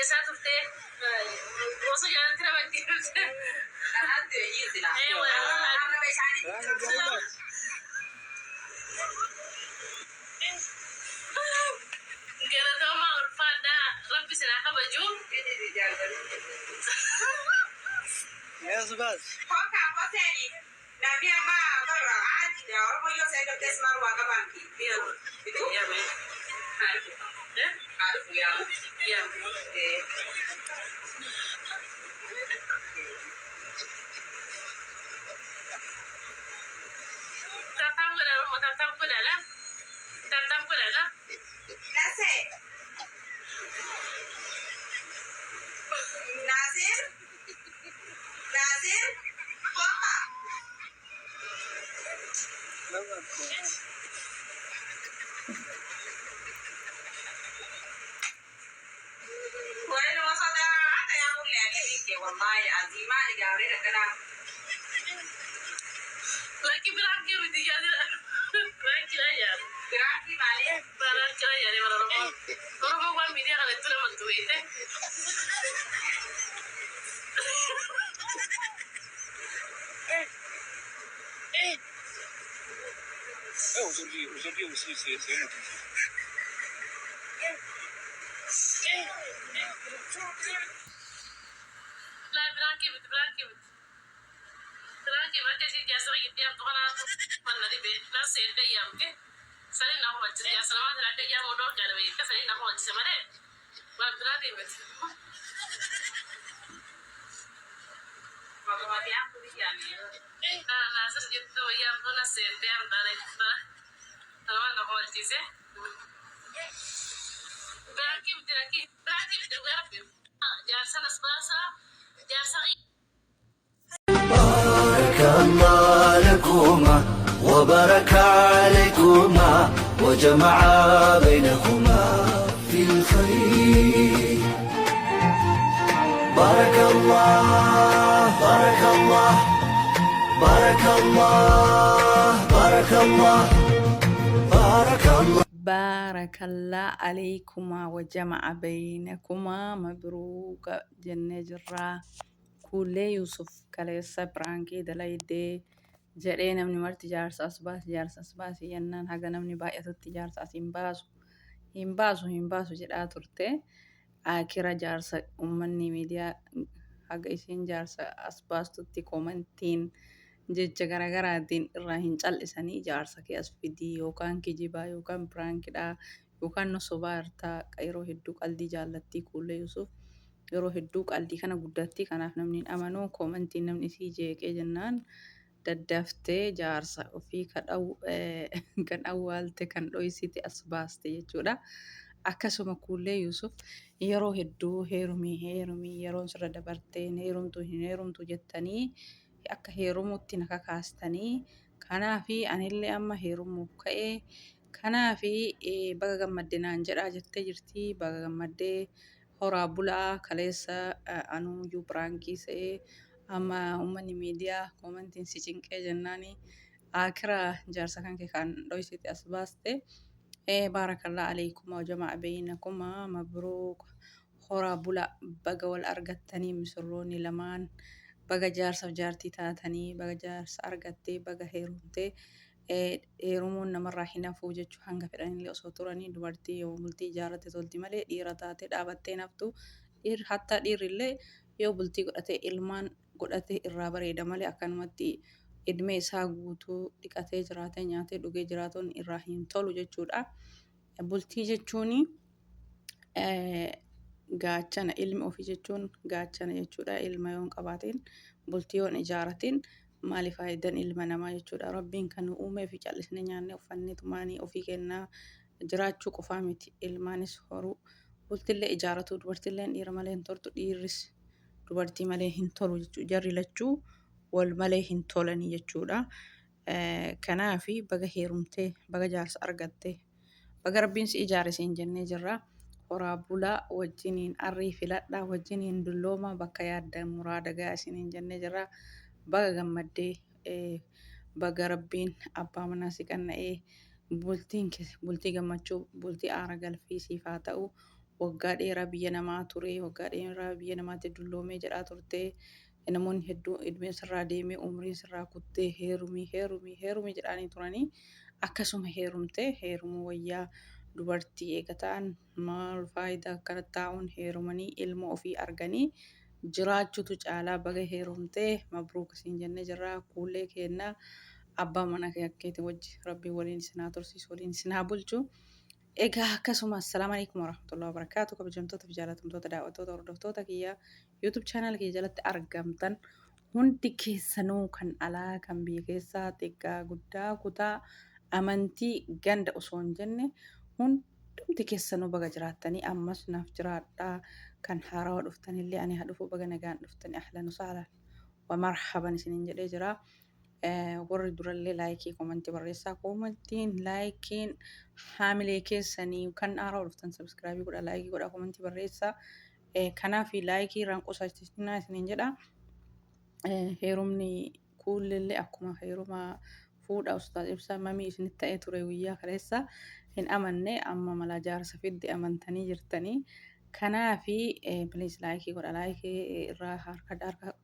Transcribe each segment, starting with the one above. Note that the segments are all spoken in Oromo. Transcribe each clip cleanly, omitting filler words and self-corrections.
Eessaa turtee? Osoo jaalatti nama itti turte. Galatoomaa ulfaadhaa rabbi isin haa kabaju. Yes, bas. Tap tap godhaa Oromoo tap tap godhaa tap tap godhaa. Lakki biraankii miti yaadira. Biraankiidha yaadu. Biraankiidha yaadee bara Oromoo. Oromoo waan miidiyaa kana itti namantu beekte. Aujourd'hui, aujourd'hui aussi, c'est un autre jour. Laa biraankii miti biraankii miti. Biraankii bakka ishee jaarsa fayyadee amtu kana manna dhibe nan seentee yaamte. Sanii na hubachiise jaarsa namaa sila akka yaamu dhorkaadha beekte sanii na hubachiise malee waan biraatii miti. Naasir jettu wayyaamtuu na seentee amtaane nama na hubachiise. Biraankii miti lakkii biraankii miti dhugaa rabbi. Jaarsa nas baasaa jaarsa بارك الله لكما وبارك عليكما وجمع بينكما في الخير بارك الله بارك الله بارك الله بارك الله بارك الله. Baarakallaa aleeykumaa wajama'a beeynakumaa mabruuka jennee jirraa. Kuullee Yuusuf kaleessa piraankii dalaydee jedhee namni marti jaarsa as baasi jaarsa as baasi jennaan haga namni baay'atutti jaarsa as hin baasu hin baasu hin baasu jedhaa turte. Akira jaarsa ummanni miidiyaa haga isiin jaarsa as baastutti komantiin jecha garagaraatiin irraa hin cal'isanii jaarsa kee as fidii yookaan kijibaa yookaan piraankidhaa yookaan nu sobaa jirtaa yeroo hedduu qaldii jaallattii kuullee Yuusuf yeroo hedduu qaldii kana guddattii kanaaf namni hin amanuu koomantiin namni isii jeeqee jennaan daddaftee jaarsa ofii kan awwaalte kan dhoysite as baaste jechuudha. Akkasuma kuullee Yuusuf yeroo hedduu heerumii heerumii yeroon sirra dabartee hin heerumtu hin heerumtu jettanii akka heerumutti na kakaastanii kanaafi anillee amma heerumuuf ka'ee kanaafi baga gammadde naan jedhaa jettee jirti baga gammaddee horaa bulaa kaleessa anuuyyuu piraankii se'ee amma uummanni miidiyaa koomantiin si cinqee jennaani akira jaarsa kan kee kan dhoysite as baaste baarakallaa aleykuma wajama'a beeynakumaa mabruuk Horaa bulaa baga wal argattanii misirroonni lamaan baga jaarsaf jaartii taatanii baga jaarsa argattee baga heerumtee heerumuun namarraa hin hafuu jechuu hanga fedhanillee osoo turanii dubartii yoo bultii ijaarratte tolti malee dhiira taatee dhaabattee hin haftu dhiirri hattaa dhiirrillee yoo bultii godhatee ilmaan godhate irraa bareeda malee akkanumatti idmee isaa guutuu dhiqatee jiraatee nyaatee dhugee jiraatuun irraa hin tolu jechuudha. Bultii jechuun gaachana ilmi ofii jechuun gaachana jechuudha. Ilma yoo hin qabaatin bultii yoo hin ijaaratin maali faayidaan ilma namaa jechuudha. Rabbiin kan nu uumee fi callisnee nyaannee uffannee tumaanii ofii kennaa jiraachuu qofaa miti. Ilmaanis horuu bultillee ijaaratu dubartilleen dhiira malee hin toltu dhiirris dubartii malee hin tolu jechuudha. Jarri lachuu wal malee hin tolanii jechuudha. Kanaafi baga heerumtee baga jaarsa argattee baga rabbiin si ijaare siin jennee jirra. Horaa bulaa wajjiniin arrii filadhaa wajjiniin dulloomaa bakka yaaddan muraada gayaa isiniin jennee jirra. Baga gammaddee baga rabbiin abbaa manaa si qanna'ee bultiin bultii gammachuu bultii aara galfii siif haa ta'u. Waggaa dheeraa biyya namaa ture, waggaa dheeraa biyya namaatti dulloomee jedhaa turte. Namoonni hedduun idmeen sirraa deemee umriin sirraa kuttee heerumii heerumii heerumii jedhaanii turanii akkasuma heerumte heerumuu wayyaa dubartii eega ta'an maal faayidaa akkana taa'uun heerumanii ilma ofii arganii jiraachuutu caalaa baga heerumtee mabruuk siin jennee jirra kuullee keenna abbaa mana keetii wajji rabbiin waliin isin haa tursiisu waliin isin haa bulchu. Egaa akkasuma assalaamu alaikum warahmatullahi wabarakaatu kabajamtoota fi jaalatamtoota daawwattoota hordoftoota kiyya YouTube channel kiyya jalatti argamtan hundi keessanuu kan alaa kan biyya keessaa xiqqaa guddaa kutaa amantii ganda osoo hin jenne hundumti keessanuu baga jiraattanii ammas naaf jiraadhaa kan haarawa dhuftanillee ani haa dhufu baga nagaan dhuftanii ahlan wasahlan wa marhaban isiniin jedhee jira. Warri durallee laayikii koomantii barreessaa koomantiin laayikiin haamilee keessanii kan haaraa dhuftan sabiskiraabii godhaa laayikii godhaa koomantii barreessaa. Kanaaf laayikii irraan qusachiisinaa isiniin jedha. Heerumni kuullillee akkuma heeruma fuudha ustaaz ibsaa mamii isinitti ta'ee ture guyyaa kaleessa hin amanne amma malaa jaarsa fidde amantanii jirtanii. Kanaafi please laayikii godha laayikii irraa harka harka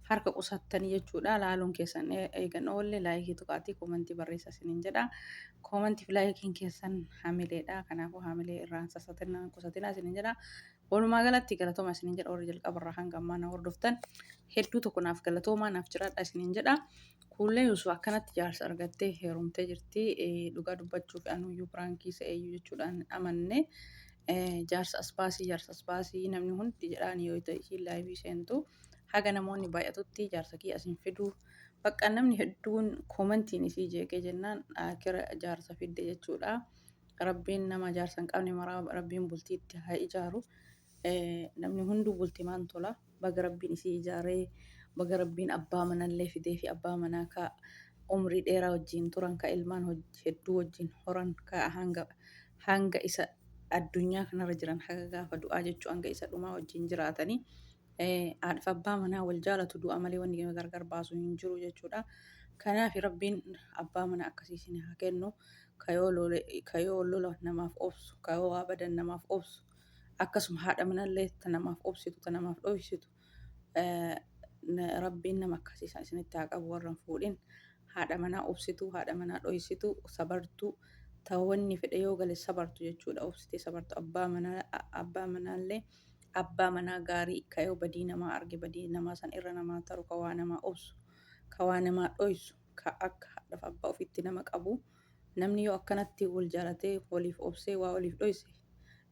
harka qusattanii jechuudha laaluun keessan eegan oolle laayikii tuqaatii koomantii barreessa isiniin jedha. Koomantii fi laayikiin keessan hamileedha. Kanaafuu hamilee irraan sasatinaa qusatinaa isiniin jedha. Walumaa galatti galatooma isiniin jedha warri jalqabarraa hanga ammaa na hordoftan hedduu tokko naaf galatoomaa naaf jiraadha isiniin jedha. Kuullee Yuusuf akkanatti jaarsa argattee heerumtee jirti. Dhugaa dubbachuuf anuyyuu piraankii se'eeyyuu jechuudhaan amanne. Jaarsa as baasii jaarsa as baasii namni hundi jedhaan yoo ta'e ishiin laayivii seentu haga namoonni baay'atutti jaarsa kiyya as hin fidu. Bakka namni hedduun koomantiin isii jeeqee jennaan akira jaarsa fidde jechuudha. Rabbiin nama jaarsa hin qabne maraa rabbiin bultii itti haa ijaaru. Namni hunduu bultimaan tola. Baga rabbiin isii ijaaree baga rabbiin abbaa manallee fidee fi abbaa manaa ka umrii dheeraa wajjin turan ka ilmaan hedduu wajjin horan ka hanga hanga isa addunyaa kanarra jiran haga gaafa du'aa jechuu hanga isa dhumaa wajjin jiraatanii haadhaaf abbaa manaa wal jaalatu du'a malee wanni gargar baasu hin jiru jechuudha. Kanaaf rabbiin abbaa manaa akkasii isin haa kennu. Ka yoo lola namaaf obsu, ka yoo waa badan namaaf obsu, akkasuma haadha manallee ta namaaf obsitu, ta namaaf dhoysitu. Rabbiin nama akkasii san isinitti haa qabu warra hin fuudhin. Haadha manaa obsitu, haadha manaa dhoysitu, sabartu, ta wanni fedhe yoo gale sabartu jechuudha. Obsitee sabartu abbaa manaa abbaa manaallee abbaa manaa gaarii ka yoo badii namaa arge badii namaa san irra namaa taru ka waa namaa obsu, ka waa namaa dhoysu, ka akka haadhaaf abbaa ofiitti nama qabu. Namni yoo akkanatti wal jaalatee waliif obsee waa waliif dhoyse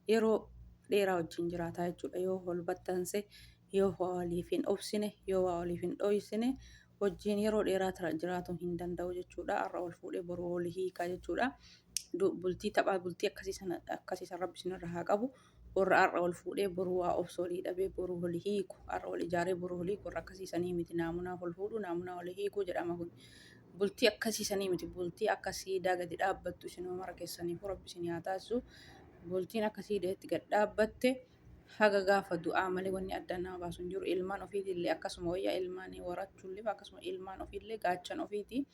yeroo dheeraa wajjin jiraataa jechuudha. Yoo wal battanse, yoo waa waliif hin obsine, yoo waa waliif hin dhoysine wajjin yeroo dheeraa jiraachuu hin danda'u jechuudha. Har'a wal fuudhee boru wal hiikaa jechuudha. Bultii taphaa bultii akkasii sana akkasii san rabbi isinirra haa qabu. Warra har'a wal fuudhee boru waa obsu walii dhabee boru wal hiiku har'a wal ijaaree boru wal hiiku warra akkasii sanii miti naamunaa wal fuudhuu naamunaa wal hiikuu jedhama kun. Bultii akkasii sanii miti bultii akka siidaa gadi dhaabbattu isinuma mara keessaniifuu rabbi isin haa taasisu. Bultiin akka siidaatti gad dhaabbatte haga gaafa du'aa malee wanni addaan nama baasu hin jiru. Ilmaan ofiitillee akkasuma wayyaa ilmaanii horachuullee akkasuma ilmaan ofiillee gaachan ofiiti.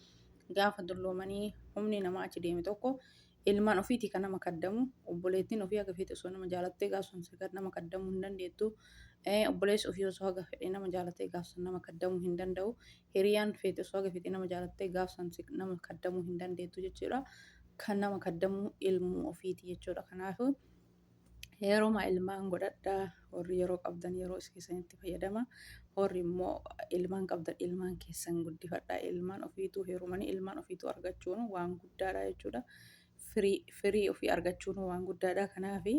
Gaafa dulloomanii humni namaa achi deeme tokko ilmaan ofiiti kan nama kaddamu. Obboleettiin ofii haga feete osoo nama jaalattee gaaf sun nama kaddamuu hin dandeettu. Obboleessi ofii osoo haga fedhe nama jaalattee gaaf sun nama kaddamuu hin danda'u. Hiriyaan feete osoo haga fedhe nama jaalattee gaaf san nama kaddamuu hin dandeettu jechuudha. Kan nama kaddamu ilmuu ofiiti jechuudha. Kanaafuu heeruma ilmaan godhadhaa warri yeroo qabdan yeroo keessanitti fayyadama. Warri immoo ilmaan qabdan ilmaan keessan guddifadhaa. Ilmaan ofiituu heerumanii ilmaan ofiituu argachuun waan guddaadha jechuudha. Firii firii ofii argachuun waan guddaadha. Kanaafi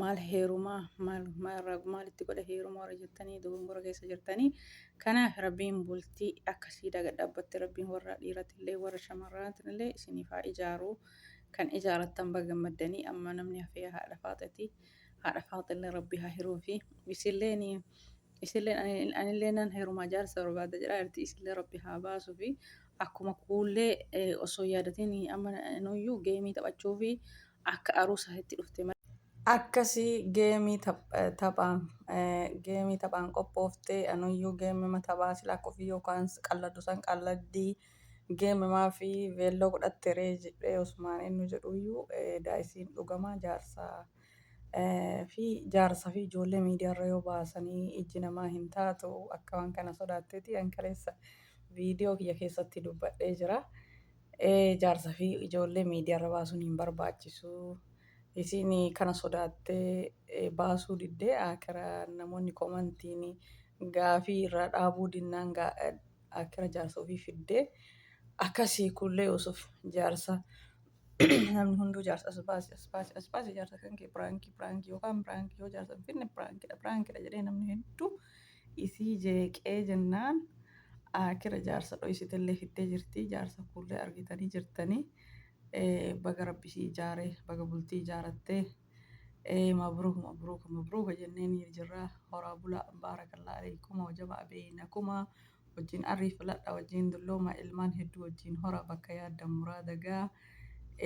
maal heerumaa maal maalitti godha heeruma warra jettanii dogongora keessa jirtanii. Kanaaf rabbiin bultii akkasii gad dhaabbatte rabbiin warra dhiiratillee warra shamarraatillee isiniif haa ijaaru. Kan ijaarattan baga gammaddanii amma namni hafee haadha faaxeeti. Haadha faaxillee rabbi haa hiruufi. Isilleen isilleen anillee nan heerumaa jaarsa barbaada jedhaa jirti. Isillee rabbi haa baasuufi. Akkuma kuullee osoo yaadatiin amma nuyyuu geemii taphachuufi akka aruusaatti dhufte malee. Akkasii geemii taphaan geemii taphaan qophooftee anuyyuu geemima taphaa sila akka ofii yookaan qalladdu san qalladdii geemimaa fi veelloo godhatte ree jedhee osumaan inni jedhuyyuu daa'isiin dhugamaa jaarsa Fi jaarsa fi ijoollee miidiyaarra yoo baasanii ijji namaa hin taatu akka waan kana sodaatteeti an kaleessa viidiyoo kiyya keessatti dubbadhee jira. Jaarsa fi ijoollee miidiyaarra baasuun hin barbaachisu. Isiin kana sodaattee baasuu diddee akira namoonni komantiin gaafii irraa dhaabuu dinnaan akira jaarsa ofii fiddee akkasii kullee Yusuf jaarsa namni hunduu jaarsa as baasi as baasi as baasi jaarsa kan kee piraankii piraankii yookaan piraankii yoo jaarsa hin finne piraankiidha piraankiidha jedhee namni hedduu isii jeeqee jennaan akira jaarsa dhoysitellee fiddee jirti jaarsa kullee argitanii jirtanii baga rabbi isii ijaare baga bultii ijaarattee mabruuk mabruuk mabruuk jenneen jirra horaa bulaa baarakallaa aleykuma wajaba beeynakumaa wajjin arrii filadha wajjin dullooma ilmaan hedduu wajjin hora bakka yaaddan muraada gaa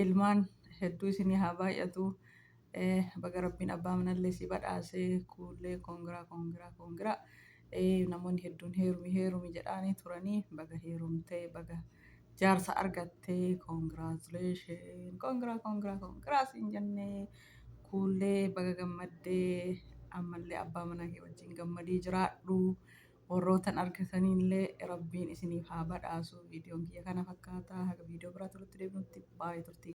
ilmaan hedduu isinii haa baay'atu baga rabbiin abbaa manallee si badhaase kuullee congra congra congra namoonni hedduun heerumi heerumi jedhaanii turanii baga heerumtee baga jaarsa argattee congratulation congra congra congra siin jennee kuullee baga gammaddee ammallee abbaa manaa kee wajjin gammadii jiraadhu. Warrootan argataniillee rabbiin isiniif haa badhaasu. Viidiyoon kiyya kana fakkaata. Haga viidiyoo biraa walitti deebinutti baay'ee turtii.